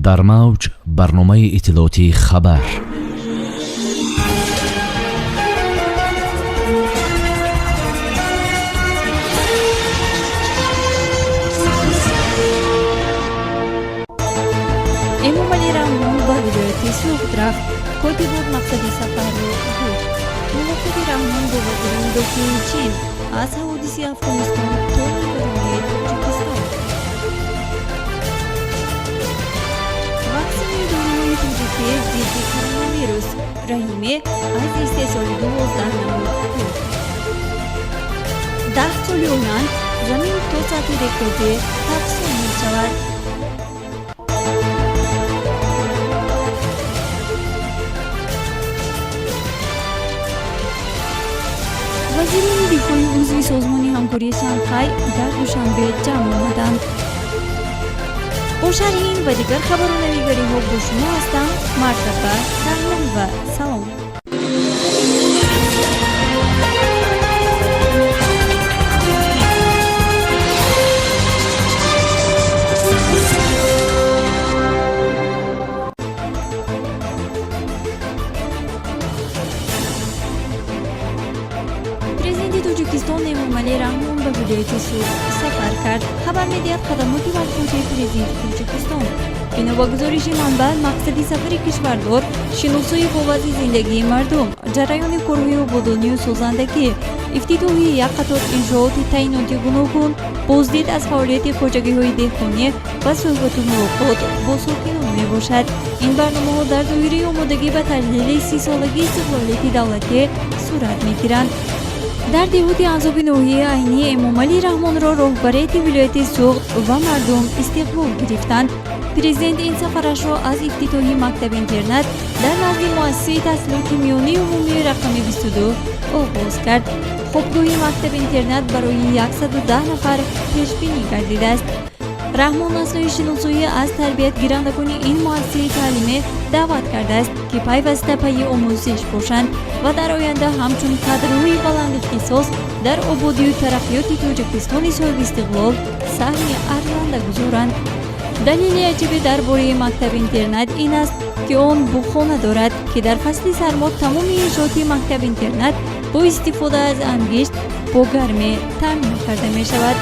Дар мавҷ барномаи иттилоотии «Хабар». Эмомалӣ Раҳмон ба вилояти Суғд рафт. Котибот мақсади сафарро гуфт. Мулоқоти Раҳмон бо вазири мудофиаи Чин: аз ҳаводиси Афғонистон то нигаронии Тоҷикистон. Ваксинаи доруҳои тоҷикӣ зидди коронавирус: Раҳиме аз истеҳсоли 12 намуд гуфт. 10 соли оянд замин то сатҳи рекордӣ тафсон мешавад. Вазирони дифои узви Созмони ҳамкории Шанхай дар Душанбе ҷамъ омаданд. Бо шарҳи ин ва дигар хабару навигариҳо бо шумо ҳастам, Мартаба Раҳмонова. Салом. Президенти Тоҷикистон Эмомалӣ Раҳмон ба вилояти Суғд сафар кард, хабар медиҳад хадамоти матбуотии президенти Тоҷикистон. Бино ба гузориши манбаъ, мақсади сафари кишвардор шиносоӣ бо вазъи зиндагии мардум, ҷараёни корҳои ободонию созандагӣ, ифтитоҳи як қатор иншооти таъиноти гуногун, боздид аз фаъолияти хоҷагиҳои деҳқонӣ ва суҳбату мулоқот бо сокинон мебошад. Ин барномаҳо дар доираи омодагӣ ба таҷлили 30-солагии истиқлолияти давлатӣ сурат мегиранд. Дар деҳоти Анзоби ноҳияи Айнӣ Эмомалӣ Раҳмонро роҳбарияти вилояти Суғд ва мардум истиқбол гирифтанд. Президент ин сафарашро аз ифтитоҳи мактаб-интернат дар назди муассисаи таҳсилоти миёнаи умумии рақами 22 оғоз кард. Хобгоҳи мактаб-интернат барои 110 нафар пешбинӣ гардидааст. Раҳмон аснои шиносоӣ аз тарбиятгирандагони ин муассисаи таълимӣ даъват кардааст, ки пайваста пайи омӯзиш бошанд ва дар оянда ҳамчун кадрҳои баландихтисос дар ободию тараққиёти Тоҷикистони соҳибистиқлол саҳми арзанда гузоранд. Далели аҷибе дар бораи мактаб-интернат ин аст, ки он буғхона дорад, ки дар фасли сармо тамоми иншооти мактаб-интернат бо истифода аз ангишт бо гармӣ таъмин карда мешавад.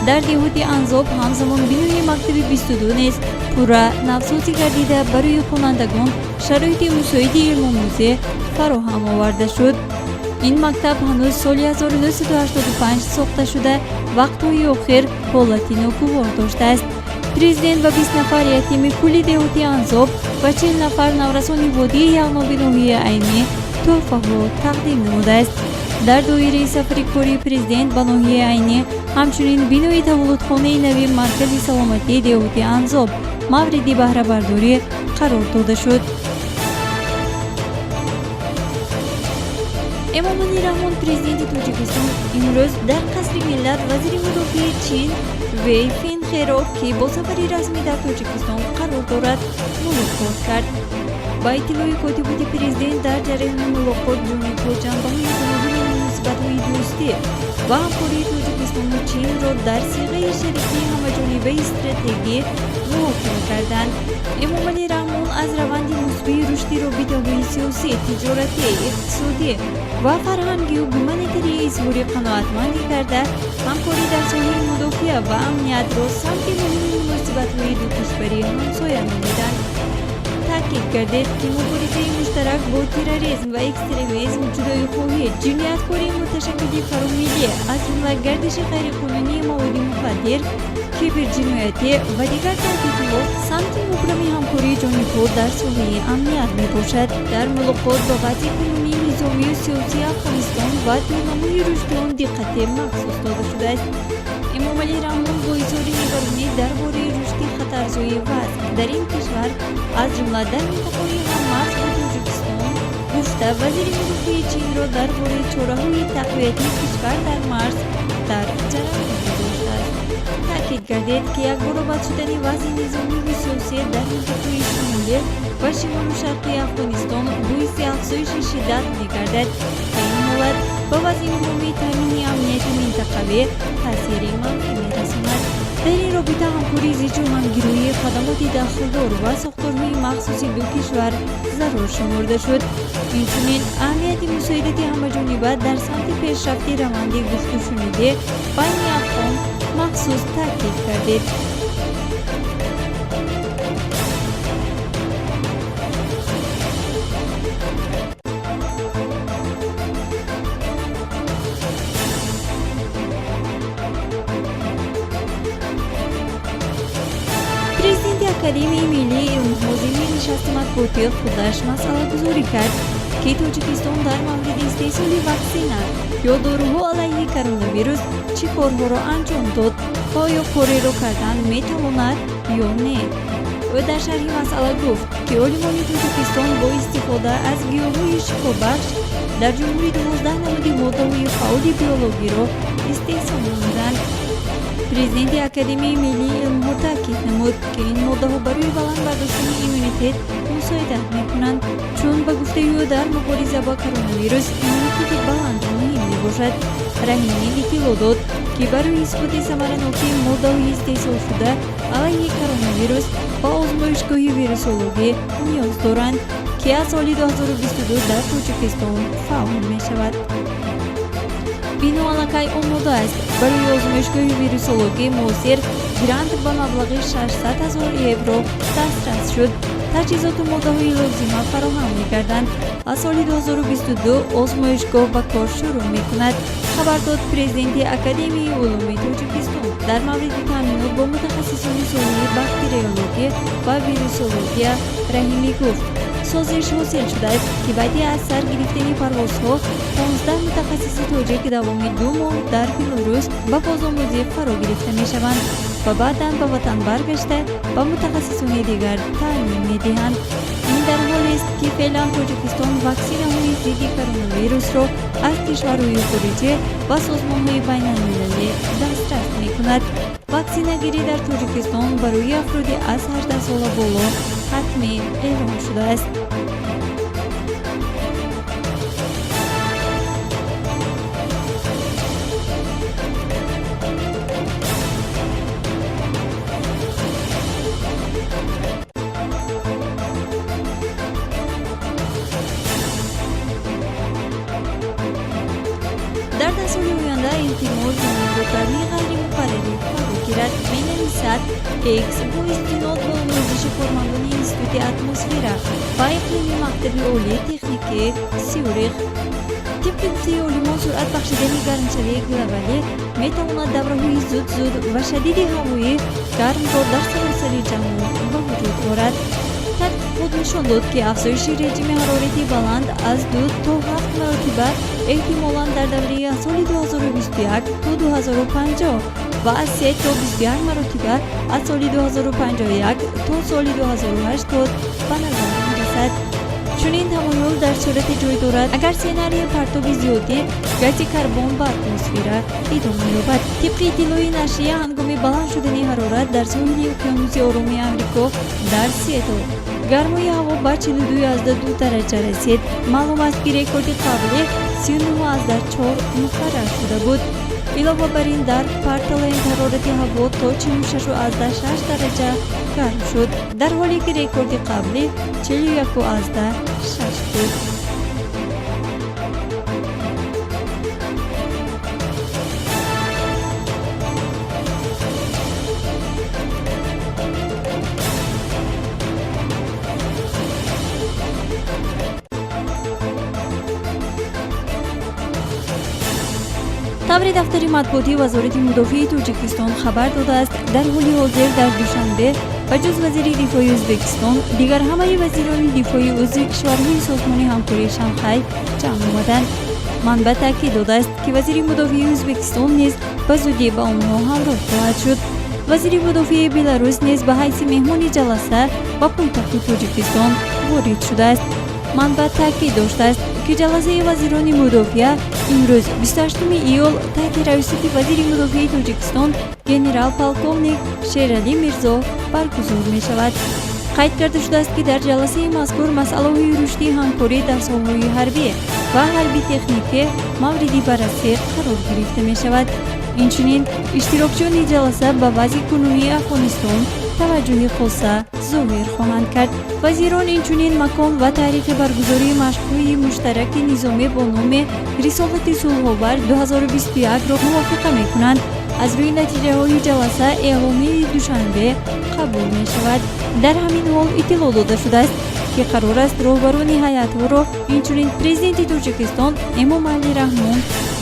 Дар деҳоти Анзоб ҳамзамон бинои мактаби 22 низ пурра навсозӣ гардида, барои хонандагон шароити мусоиди илмомӯзӣ фароҳам оварда шуд. Ин мактаб ҳанӯз соли 1985 сохта шуда, вақтҳои охир ҳолати ногувор доштааст. Президент ба 20 нафар ятими кулли деҳоти Анзоб ва 40 нафар наврасони водии Яғноби ноҳияи Айнӣ тӯҳфаҳо тақдим намудааст. Дар доираи сафари кории президент ба ноҳияи Айнӣ ҳамчунин бинои таваллудхонаи нави маркази саломатии деҳоти Анзоб мавриди баҳрабардорӣ қарор дода шуд. Эмомалӣ Раҳмон, президенти Тоҷикистон, имрӯз дар Қасри Миллат вазири мудофиаи Чин Вей Фенхеро, ки бо сафари расмӣ дар Тоҷикистон қарор дорад, мулоқот кард. Ба иттилои котиботи президент, дар ҷараёни мулоқот ҷонибҳо ҷанбаҳои гуногуни муносибатҳои дӯстӣ ва ҳамкории Тоҷикистону Чинро дар сиғаи шарикии ҳамаҷонибаи стратегӣ муҳокима карданд. Эмомалӣ Раҳмон аз раванди мусбии рушди робитаҳои сиёсӣ, тиҷоратӣ, иқтисодӣ ва фарҳангию гуманитарии изҳори қаноатмандӣ карда, ҳамкорӣ дар соҳаи мудофиа ва амниятро самти муҳими муносибатҳои дукишварии ҳамсоя номиданд. Таъкид гардид, ки муборизаи муштарак бо терроризм ва экстремизм, ҷудоихоҳӣ, ҷинояткории муташаккили фаромиллӣ, аз ҷумла гардиши ғайриқонунии маводи мухаддир, киберҷиноятӣ ва дигар таҳдидҳо самти мубрами ҳамкории ҷонибҳо дар соҳаи амният мебошад. Дар мулоқот ба вазъи кунунии низомию сиёсии Афғонистон ва дурнамои рушди он диққати махсус дода шудааст. Эмомалӣ Раҳмон бо изҳори нигаронӣ дар бораи рушди хатарзои вазъ дар ин кишвар, аз ҷумла дар минтақаҳои ҳаммарз бо Тоҷикистон гуфта, вазири мудофиаи Чинро дар бораи чораҳои тақвиятии кишвар дар марз дар ҷараён гузоштааст. Таъкид гардид, ки якбора бад шудани вазъи низомиву сиёсӣ дар минтақаи шимолӣ ва шимолу шарқии Афғонистон боиси афзоиши шиддат мегардад ва ин ҳолат ба вазъи умумии таъмини амнияти минтақавӣ таъсири манфӣ мерасонад. Дар ин робита ҳамкории зичу ҳамгироии хадамоти дахлдор ва сохторҳои махсуси ду кишвар зарур шуморда шуд. Инчунин аҳамияти мусоидати ҳамаҷониба дар самти пешрафти раванди гуфтушунидӣ байни афғон махсус таъкид гардид. Президенти Академияи миллии илмҳо зимни нишасти матбуотии худаш масъалагузорӣ кард, ки Тоҷикистон дар мавриди истеҳсоли ваксина ё доруҳо алайҳи коронавирус чӣ корҳоро анҷом дод ва оё кореро кардан метавонад ё не. Ӯ дар шарҳи масъала гуфт, ки олимони Тоҷикистон бо истифода аз гиёҳҳои шифобахш дар ҷумҳурӣ 12 намуди моддаҳои фаъоли биологиро истеҳсол намуданд. Президенти Академияи миллии илмҳо таъкид намуд, ки ин моддаҳо барои баланд бардоштани иммунитет мусоидат мекунанд, чун ба гуфтаи ӯ, дар мубориза бо коронавирус иммунитети баланд муҳим мебошад. Раҳимӣ иттилоъ дод, ки барои исботи самаранокии моддаҳои истеҳсолшуда алайҳи коронавирус ба озмоишгоҳи вирусологӣ ниёз доранд, ки аз соли 2022 дар Тоҷикистон фаъол мешавад. Бино аллакай омода аст. Барои озмоишгоҳи вирусологии муосир грант ба маблағи 600 ҳазор евро дастрас шуд. Таҷҳизоту моддаҳои лозима фароҳам мегарданд. Аз соли 2022 озмоишгоҳ ба кор шурӯъ мекунад, хабар дод президенти Академияи улуми Тоҷикистон. Дар мавриди таъминот бо мутахассисони соҳаи бактериология ва вирусология Раҳимӣ гуфт, созиш ҳосил шудааст, ки баъди аз сар гирифтани парвозҳо 15 мутахассиси тоҷик давоми 2 моҳ дар Беларус ба бозомӯзӣ фаро гирифта мешаванд ва баъдан ба ватан баргашта, ба мутахассисони дигар таълим медиҳанд. Ин дар ҳолест, ки феълан Тоҷикистон ваксинаҳои зидди коронавирусро аз кишварҳои хориҷӣ ва созмонҳои байналмилалӣ дастрас мекунад. Ваксинагирӣ дар Тоҷикистон барои афроди аз 18 сола боло ҳатмӣ эълон шудааст. Дар 10 соли оянда эҳтимол заминбодарии ғайримуқаррарӣ фаро гирад, менависад Экс бо истинод ба омӯзиши кормандони Институти атмосфера ва иқлими Мактаби олии техникии Сюрих. Тибқи гуфтаи олимон, суръат бахшидани гармшавии глобалӣ метавонад давраҳои зуд-зуд ва шадиди ҳавои гармро дар саросари ҷаҳон ба вуҷуд орад. Тадқиқот нишон дод, ки афзоиши режими ҳарорати баланд аз 2 то 7 маротиба эҳтимолан дар давраи аз соли 2021 то 2050 ва аз 3 то 21 маротиба аз соли 2051 то соли 2080 ба назар мерасад. Чунин тамоюл дар сурате ҷой дорад, агар сценарии партоби зиёди гази карбон ба атмосфера идома ёбад. Тибқи иттилои нашрия, ҳангоми баланд шудани ҳарорат дар соҳили уқёнуси Ороми Амрико, дар Сиэтл, гармои ҳаво ба 42,2 дараҷа расид. Маълум аст, ки рекорди қаблӣ 39,4 муқаррар шуда буд. Илова бар ин, дар Портленд ҳарорати ҳаво то 46,6 дараҷа гарм шуд, дар ҳоле ки рекорди қаблӣ 41,6 буд. Тавре дафтари матбуотии Вазорати мудофиаи Тоҷикистон хабар додааст, дар ҳоли ҳозир дар Душанбе ба ҷуз вазири дифои Ӯзбекистон дигар ҳамаи вазирони дифои узви кишварҳои Созмони ҳамкории Шанхай ҷамъ омаданд. Манбаъ таъкид додааст, ки вазири мудофиаи Ӯзбекистон низ ба зудӣ ба онҳо ҳамроҳ хоҳад шуд. Вазири мудофиаи Беларус низ ба ҳайси меҳмони ҷаласа ба пойтахти Тоҷикистон ворид шудааст. Манбаъ таъкид доштааст, ки ҷаласаи вазирони мудофиа имрӯз, 28 июл, таҳти раёсати вазири мудофиаи Тоҷикистон генерал полковник Шералӣ Мирзо баргузор мешавад. Қайд карда шудааст, ки дар ҷаласаи мазкур масъалаҳои рушди ҳамкорӣ дар соҳаҳои ҳарбӣ ва ҳарби техникӣ мавриди баррасӣ қарор гирифта мешавад. Инчунин иштирокчиёни ҷаласа ба вазъи кунунии Афғонистон таваҷҷӯҳи хоса зоҳир хоҳанд кард. Вазирон инчунин макон ва таърихи баргузории машқҳои муштараки низомӣ бо номи «Рисолати сулҳовар 2021-ро мувофиқа мекунанд. Аз рӯи натиҷаҳои ҷаласа эъломияи Душанбе қабул мешавад. Дар ҳамин ҳол иттилоъ дода шудааст, ки қарор аст роҳбарони ҳайатҳоро инчунин Президенти Тоҷикистон Эмомалӣ Раҳмон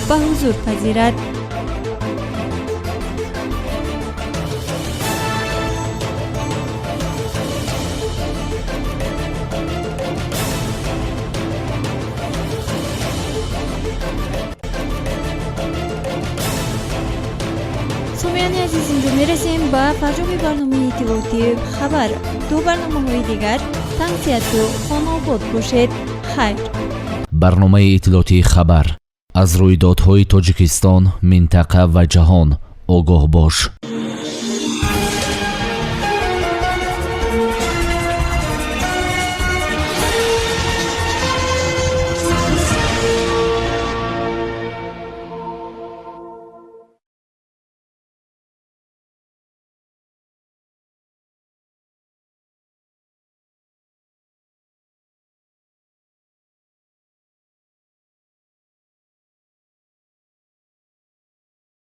ба ҳузур пазирад. Сомиёни азиз, инҷо мерасем ба фарҷоми барномаи иттилоотӣ «Хабар». То барномаҳои дигар тансиҳату хонаобод бошед. Хайр. Барномаи иттилоотии «Хабар». Аз рӯйдодҳои Тоҷикистон, минтақа ва ҷаҳон огоҳ бош.